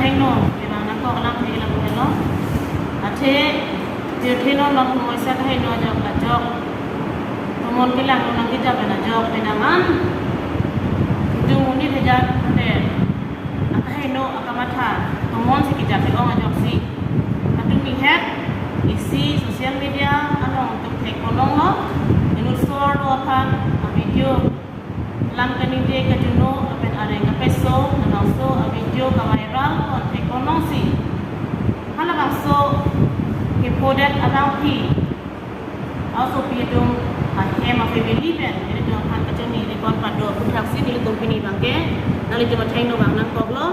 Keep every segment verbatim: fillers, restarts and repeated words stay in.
Heno, kevang nangkok alam ke lapu helo. Athe, pirthe non non kumoisa kaheno ajok ajok. Tomon kelang non nangkejap pen ajok penang an. Ujung unit hejat ante. Akaheno akamatha. Tomon si kejap ong ajoksi. Patumi het, isi social media along tum thek ponlonglo. Inut sor do aphan a video. Lam kaningje kajuno lapen areng kapeso, labangso a video ka-viral pon thek ponlongsi. Halabangso kephodet abangpi. Aosopi atum ahem a family pen, ilitum aphan kachini ri pon pado aputhaksi nelitum pini abangke, nanglitum athengno vang nangkoklo.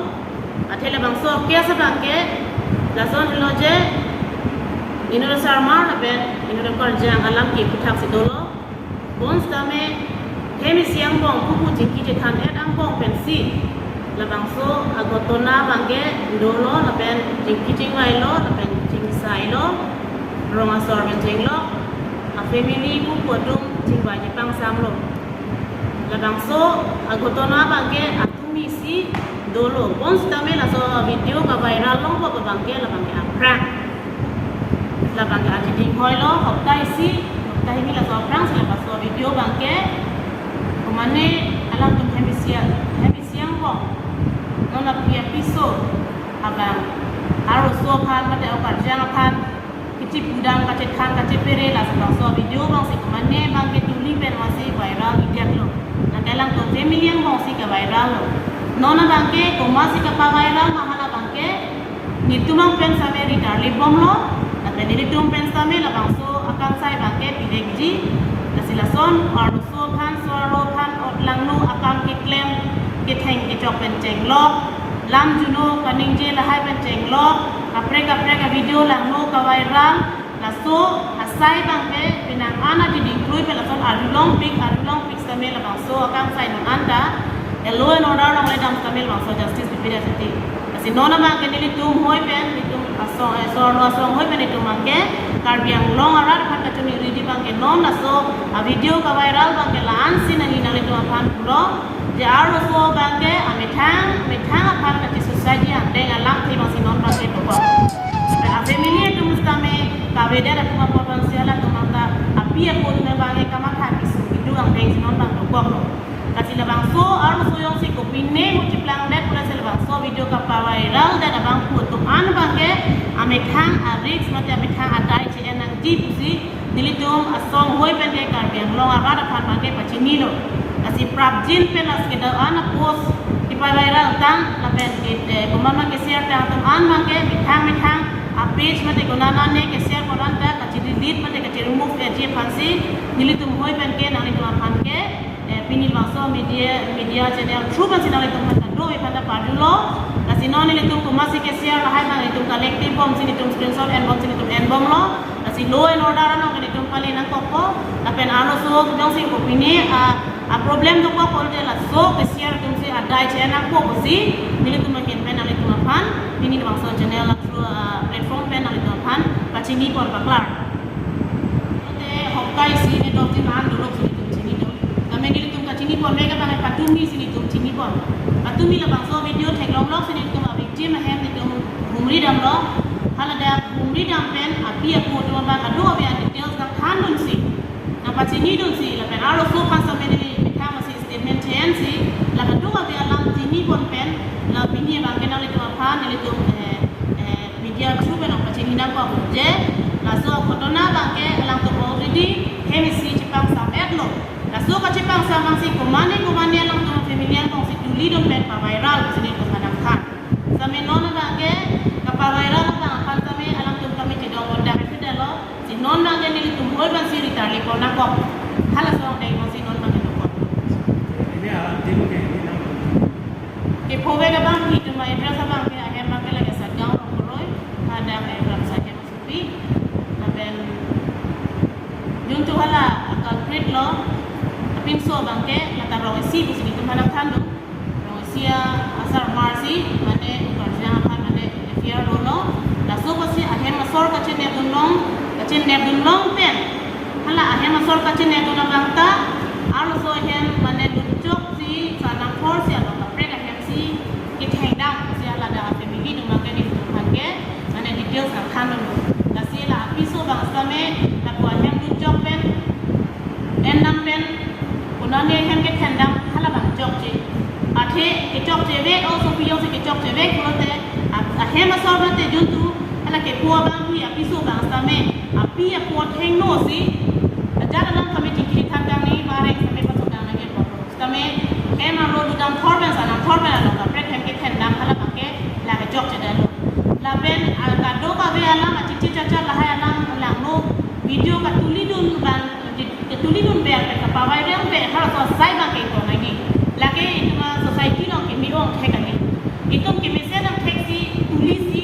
Athe labangso case abangke, lason helo je, inut asarmar lapen inut akarjang alam ke aputhaksi dolo. Bonsitame hem isi angbong pupu chingki chethan-et angbong pensi labangso a ghotona abangke dolo lapen chingki chingvailo lapen chingsailo, rong asor pen chenglok, a family pupu atum chingvai chepangsamlo. Labangso a ghotona abangke atumi si dolo. Bonsitame laso video ka-viral longpo abangke labangke aphrang. Labangke ajiding hoilo, hopta isi, hopta hini laso aphrangsi labangso video abangke. Komane alangtum hem isi, hem isi angbong. Non api apiso abang. Arloso aphan, mate akarjang aphan. Kachipudam, kachethan, kachepere, labangso video abangsi komane abangke tuli pen masi viral idetlo. Lake alangtum family angbongsi ka-viral lo. Non abangke komatsi kapa-viral ma hala abangke, netum ang pen sitame ritarlip bomlo, lapen nelitum pen sitame labangso akangsai abangke pidekji, lasi lason arloso aphan, sor arlo aphan, ot langno akam keklem, ketheng kechok pen chenglok, lam juno kaningje lahai pen chenglok, kaprek kaprek a video langno ka-viral, laso asai abangke penang an ajiding klui pen lason arjulongpik, arjulongpik sitame labangso akangsai non anta, law and order along ledam sitame labangso justice pipedet siti. Lasi non abangke nelitum hoi pen, nelitum asong, eh, sor arlo asong hoi pen nelitum abangke Karbi Anglong arat aphan kachini ridi abangke non laso a video ka-viral abangke la-ansi nangli nanglitum aphan pulo. Je arloso abangke amethang, methang aphan kachi-suicide angdeng alamthe abangsi non abangke dokok. A family atum sitame kavedet atum apot abangsi halatum anta api apo atum abangke kamatha keso kedo angdengsi non abang dokoklo. Lasi labangso arloso jongsi kopine mo chiplangdet pura si labangso video kapa-viraldet abangphu atum an abangke amethang a-risk mate amethang adai che-en nangji pusi nelitum asong hoi pen ke Karbi Anglong arat aphan abangke pachinilo. Lasi prapjin pen lasi kedo-an a-post kepa-viral tang lapen ke, eh, komat ma ke-share tang atum an abangke methang methang a-page mate konat nane ke-share pon anta kachi-delete mate kachi-remove-etji aphansi nelitum hoi pen ke nanglitum aphan ke, eh, pini labangso media, media channel through pensi nanglitum aphan ta do aphan ta parjulo. Lasi non nelitum komatsi ke-share lahai abang nelitum collective bomsi nelitum screenshot en bomsi nelitum en bomlo. Lasi law and order along ke nelitum pale nangkokpo. Lapen arloso jongsi kopine a, a-problem dokok pulote laso ke-share atumsi adai che-en nangkok pusi nelitum ahin pen nanglitum aphan pini labangso channel through, ah, platform pen nanglitum aphan pachini pon paklar. Te hopta isi ne dokji man dolok si nelitum chinidun. Tame nelitum kachini pon mega tame patumi si nelitum chini pon. Patumi labangso video theklonglok si nelitum a-victim ahem nelitum humri damlo. Haladak humri dam pen api apo atum abang kadokave a-details nangthandunsi, nangpachinidunsi, lapen arloso aphan sitame neli methang masi statement che-ensi, la kadokave alam chini pon pen, la pini abangke nanglitum aphan nelitum, eh, eh, media through pen nangpachini nangkok je, laso ghotona abangke alangtum already hem isi chepangsam-etlo. Laso kachepangsam abangsi komane komane alangtum family angbongsi tulidun pen pa-viral pusi nelitum aphan nangthan. Sitame non abangke kapa-viral abang aphan sitame alangtum kami chedong kondak kedalo. Si non abangke nelitum hoi abangsi ritarlip pon nangkok. Halaso angdeng abangsi non abangke dokok. Ini alam tim ke ini nang. Kephovek abangpi itum a-address abangke ahem abangke lake Satgaon Rongkoroi, hadak ahem abang Satgaon Supi, lapen juntu hala a-culprit lo, apinso abangke lata rong isi pusi nelitum aphan nangthandun. Rong isi asarmar si, mane ukarjang aphan mane F I R dolo. Laso apotsi ahem asor kachinep dunlong, kachinep dunlong pen. Hala ahem asor kachinep dun abang ta, arloso ahem mane lutchok si, sanang khor si, along kaprek ahem si, kethengdam si haladak a-family atum Hem asor mate juntu, hala kepu abang pi apiso abang sitame, api apo athengno si, ajat alam kami chingki than kang ni, mareng sitame pasok kang nangji po. Sitame, hem arlo ludam thorpen sanang thorpen along kaprek hem kethen dam hala abang ke, la kejokchedetlo. Lapen, ah, kadokave alam, achichi chacha lahai alam langno, video katulidun abang, katulidun abang, kapaviral abang, halaso asai abang ke ito nangji. Lake itum a-society along keme-ong thek kali. Itum kemesen angthek si tuli si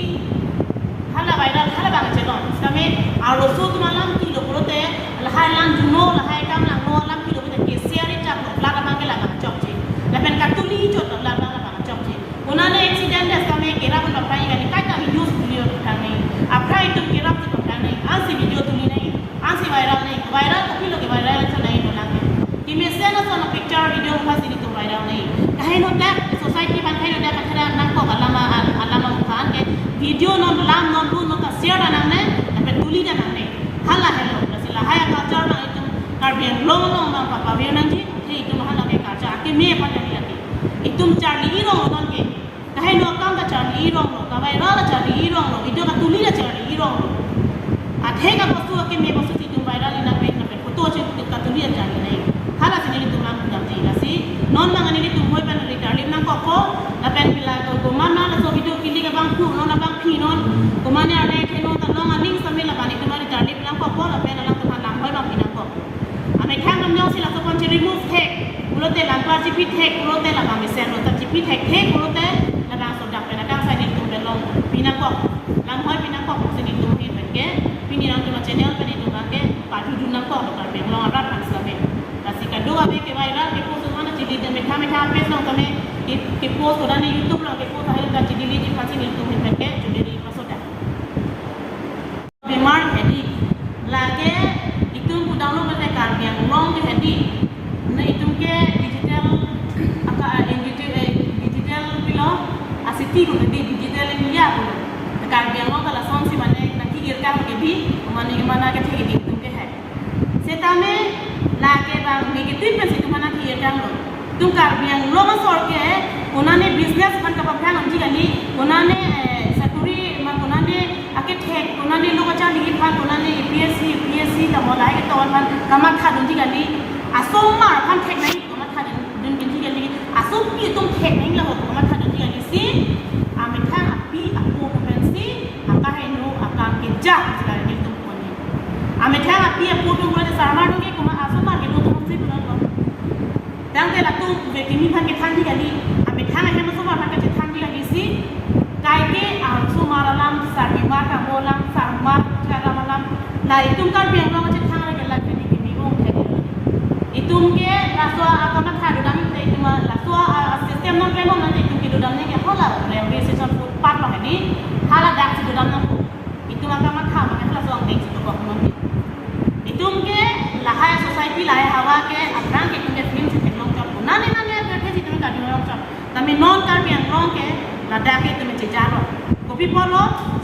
hala viral hala abang chelong. Sitame arloso atum alam tilo pulote, lahai alam juno, lahai akam langno alam tilo pulote, ke-share chaplo, la abang ke la abang chokche. Lapen katuli chot la abang, la abang chokche. Konane accident det sitame kerap un papai kali, kaita videos tuli un papai nangji. Aphrang itum kerap si papai nangji. Ansi video tuli nangji. Ansi viral nangji. Viral kopilo ke-viral ason nangji dolang ke. Kemesen ason a-picture video mukha si itum viral nangji. Kaheno dak society aphan kaheno dak kathera nangkok alam a-, alam amukha an ke. Video non lam non lu non ta share ta nangne, lapen tuli ta nangne. Hala helo, lasi lahai a-culture abang itum Karbi Anglong along abang papavir nangji, athe itum hala ke culture akeme aphan nangji lake. Itum charli irong non ke. Kaheno akam ta charli ironglo, kaviral ta charli ironglo, video katuli ta charli ironglo. Athe kabostu akeme bostu si itum viral ina pen, ina pen photo si katuli ta charli nangji. Hala si nelitum lam damji lasi. Non abang nelitum hoi pen ritarlip nangkokpo, lapen pila ko komat ma laso video kili abang pu non abang phi non, komat ne arnai the non ta long aning sitame laban itum ritarlip nangkokpo, lapen alangtum aphan lam hoi abang pi nangkok. Amethang amnyong si laso aphan che-remove thek, pulote lamklar chipi thek, pulote labang mesenlo ta chipi thekthe, pulote labangso dak pen adang sai nelitum pen long pi nangkok, lam hoi pi nangkok, si nelitum ahin pen ke, pini nangtum a-channel pen itum abang ke padudun nangkoklo Karbi Anglong arat aphan sitame. Lasi kadokave ke-viral ke-post atum an che-delete, metha metha page along tame ke, ke-post, kodan YouTube along ke-post ahai ta che-delete ji aphan si nelitum ahin pen ke, juderi pasoda. Bimar hedi. Lake itum pudanglo mate Karbi Anglong ke hedi. Na itum ke digital, aka, eh, digital, eh, digital pilo, a-city ko hedi, digital India ko. Karbi Anglong ta lason si mane nangki-ir kang ke di, mane mana kethe ke di itum ke hai. Setame lake abang negative pen si itum aphan nangki-ir kanglo. Itum Karbi Anglong asor ke, konane business aphan kapaphrang unji kali, konane, eh, sakuri ma konane akethek, konane lo kacharli aphan, konane A P S C, U P S C ta mo lahai ketok aphan kamatha dunji kali, asomar aphan thek nangji kamatha dun, dun dunji kali, asopi atum thek nangji laho kamatha dunji kali si, amethang api apo atum pen si, akaheno akam keja, sila nelitum pon ni. Amethang api apo atum pon ni sarmar atum ke komat asomar kedo atum si pon lo. Tangte latum ave kimi aphan kethanji kali, amethang ahem asomar aphan kachethanji kali si, kaike asomar alam, sarpimar kabo alam, sarmar karam alam, la itum Karbi Anglong kachethang lake la kimi kimi ong thek. Itum ke laso akamatha dodam te itum a, laso a, a-system nangklem nang te itum ke dodam nangji ke hala railway station footpath along hedi, hala dak si dodam nangpo. Itum akamatha abang halaso angdeng si dokok non. Itum ke lahai society lahai hawa ke aphrang ke itum ke film si theklong chot, nane nane advertise itum ke kading long chot. Tame non Karbi Anglong ke ladak ke itum chejalo. Kopi apotlo,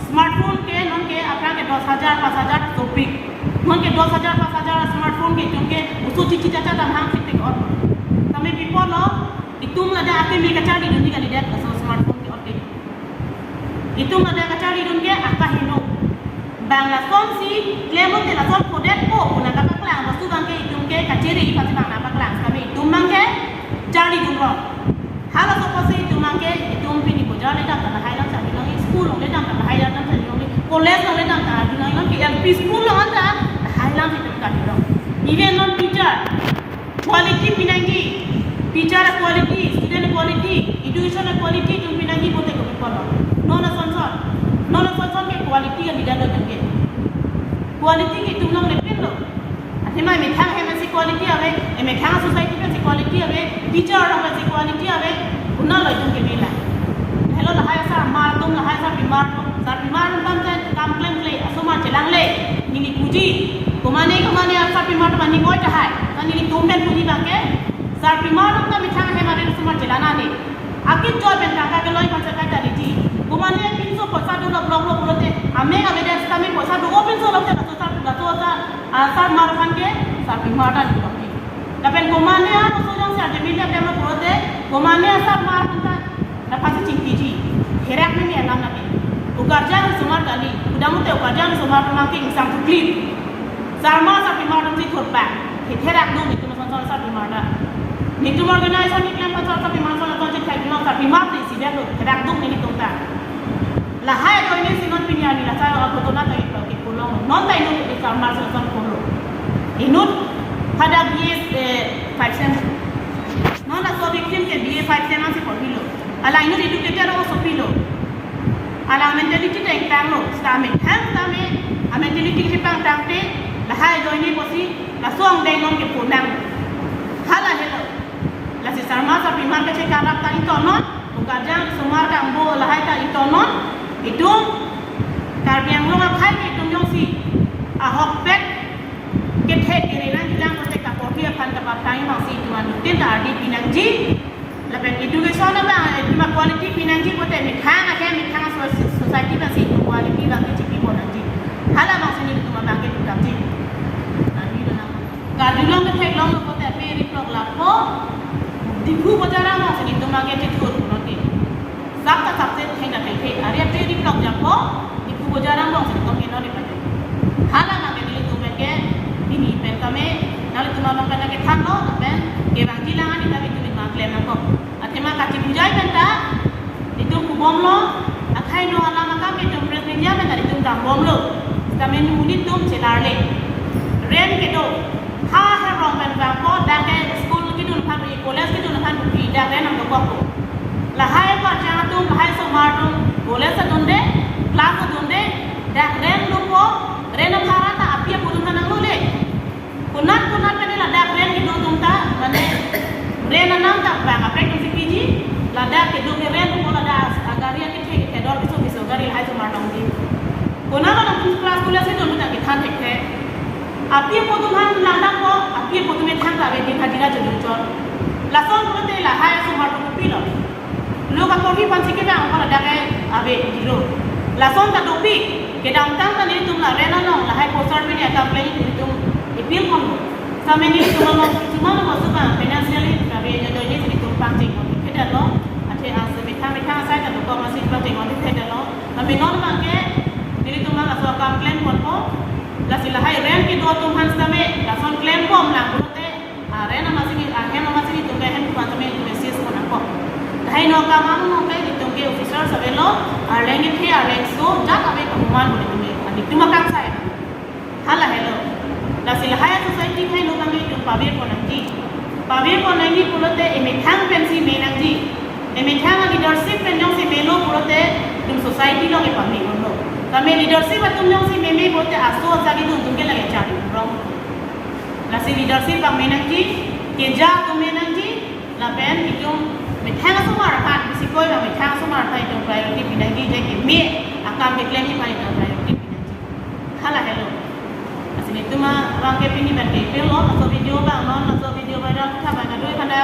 smartphone ke non ke aphrang ke dos hajar, pas hajar topik. Non ke dos hajar, pas hajar smartphone ke itum ke oso chichi chacha dam hang si pik ot. Tame pi apotlo, itum ladak akeme kacharli dunji kalidet laso smartphone ke ot ke. Itum ladak kacharli dun ke akaheno. Bang lason si klemlo te lason phodetpo pu nangkapaklang, bostu abang ke itum ke kachere aphan si bang nangpaklang, tame itum abang ke charli dunlo. Halaso apotsi itum abang ke, itum pini bojar le dam ta lahai alam charli longle, school along le dam ta lahai alam charli longle, college along le dam ta charli longle, ke L P school along anta lahai alam itum charli long. Even non teacher, quality pinangji, teacher quality, student quality, education quality itum pinangji pulote kopi apotlo. Non ason son, non ason son ke quality kalidet lo itum ke. Quality ke itum longlepinlo. Athema emethang ahem si quality ave, emethang society pen si quality ave, teacher along pen si quality ave, konatlo itum ke mela. Helo lahai asarmar atum, lahai asarpimar atum, sarpimar atum pen kam klemkle, asomar chelangle, neli puji. Komane komane asarpimar atum aning oi tahai, ta nelitum pen puji abang ke, sarpimar atum ta methang ahem adet asomar chelang nangji. Akechoi pen tangka keloi pen seta kali ji. Komane pinso poisa dolo block lo pulote, amek avedet sitame poisa do-o pinso lote laso sar, laso sar, ah, sarmar aphan ke sarpimar ta dolo ji. Lapen komane arloso jongsi arjemil aklem lo pulote, komane asarmar aphan ta, laphan si chingkiji. Herak nangji alam lake. Ukarjang osomar kali, udang ute ukarjang osomar atum abangke ingsam thukli. Sarma sarpimar atum si thurpak. Therak duk netum ason son sarpimar ta. Netum organization neklem ason sarpimar ason ason si thek duk sarpimar ta isi biak lo. Therak duk netum ta. Lahai ajoine si non pini arni laso aghotona ta iplo ke pulo. Non ta inut sarma ason ason pulo. Inut hadak B A, eh, five sem. Non laso victim ke B A five sem ansi porhilo. Alang inut educated o sopilo. Alang mentality ta ingtanglo, sitame thang sitame, a mentality kepangtangte, lahai ajoine pusi, laso angdeng non kepu nang. Hala helo. Lasi sarma sarpimar kachekaprap ta ingtonnon, ukarjang osomar kangbo lahai ta ingtonnon, itum, Karbi Anglong akhei ke itum jongsi, ahokpet, kethe kere nangjilang pulote kaporhi aphan kapatang abangsi itum anuttin ta ardi pinangji. Lapen education abang, eh, itum a-quality pinangji pulote methang ahem methang so-, society abangsi itum quality abangke chipi pon nangji. Hala abangsi netum abangke tukangji. Nangji dona. Karjulong ketheklong pulote ape riplok lapo. Diphu bojar angbong si netum abangke chethur pulote. Sap ta sap se theng ta theng the. Ari ape riplok japo. Diphu bojar angbong si netum keno ni pate. Hala abangke nelitum abangke pini pen kame, nanglitum along pen kethanlo, pen kevangjilang ani ta itum nangklem nangkok. Athema kachibujai pen ta, itum kubomlo, akhei no alam akam itum press media pen ta itum dambomlo. Sitame monit atum chelarle. Rent kedo, ha ha rong pen vangpo, dak ke school kedun aphan, college kedun aphan, dak rent nangdokokpo. Lahai karjang atum, lahai osomar atum, college adunde, class adunde, dak rent dopo, rent abhara ta api apo atum ta nanglole. Konat konat pen ladak rent kedo atum ta, mane rent anam ta bang kaprek atum si piji, ladak kedo ke rent ko ladak agari akethe kethedor keso keso gari lahai osomar tongji. Konat ladak atum class college kedun ta kethan thekthe. Api apo atum aphan langdampo, api apo atum methang ta ave din hajira jojor. Lason pulote lahai osomar atum kopilo. Lo kaporhi aphansi kedam aphan ladak ke ave dilo. Lason ta dopik, kedamtang ta netum la rent along lahai poster pen ya complain netum appeal ponlo. Sitame netum along, netum along masuk abang financially kave ajoine si netum pangcheng ponthekthedetlo. Athe ase methang methang asai ta dokok masi pangcheng ponthekthedetlo. Sitame non abangke netum along laso complain ponpo. Lasi lahai rent kedo atum aphan sitame lason klembom lang pulote, ah, rent amatsi, ah, hem amatsi netum ke hem kepan tame netum assist pon nangkok. Lahai no akam amung ke netum ke officers avelo, arleng kethe, arleng so, jat ave kahuman bo netum ke, ah, netum akangsai. Hala helo. Lasi lahai society lahai no kami netum pavir pon nangji. Pavir pon nangji pulote emethang pensi me nangji. Emethang a-leadership pen jongsi melo pulote itum society along epame unlo. Sitame leadership atum jongsi meme pulote aso asa kedun atum ke lake chari rong. Lasi leadership abang me nangji, keja atum me nangji, lapen itum methang asomar aphan, bisi koi abang methang asomar aphan itum priority pi nangji, je keme akam keklem aphan itum priority pi nangji. Hala helo. Lasi netum abangke pini pen ke appeal lo, laso video abang non, laso video viral tha abang kadoi kada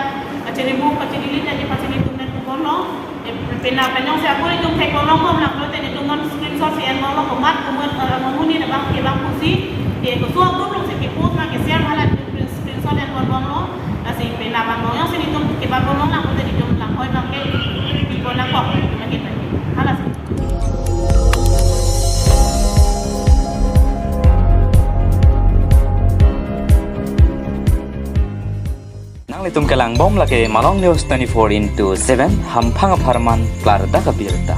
kachiri bu, kachiri lit aja pasi netum pen kubomlo. E, penap pen jongsi ako netum thek kolong bom lang pulote netum non screenshot si enbomlo, komat komat, eh, monit abang ke abang pusi, ke koso group along si ke post ma ke share hala netum screenshot enbomlo. Lasi penap abang jongsi netum kebat kolong lang pulote netum langhoi abangke pi pon nangkok, lake pen. Hala si. Nanglitum kelangbom lake Malong News twenty-four into seven, hamphang apharman klardak abirta.